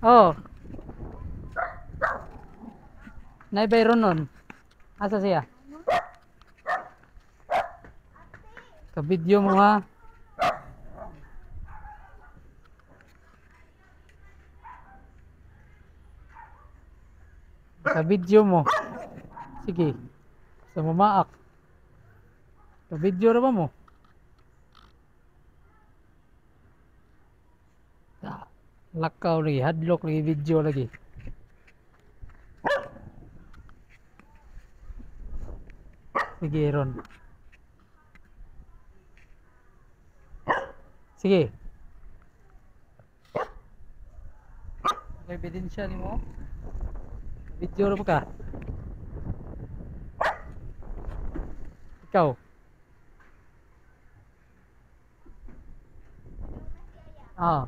Oh. Nay Byron nun. Asa siya? Ka-video mo ha. Ka-video mo. Sige. Sa mamaak. Ka-video ra ba mo? Ah, lakaw lagi, hadlok lagi video lagi. Sige, Ron. Sige. May ebidensya nimo? Video ra ba ka? Ikaw. Ah.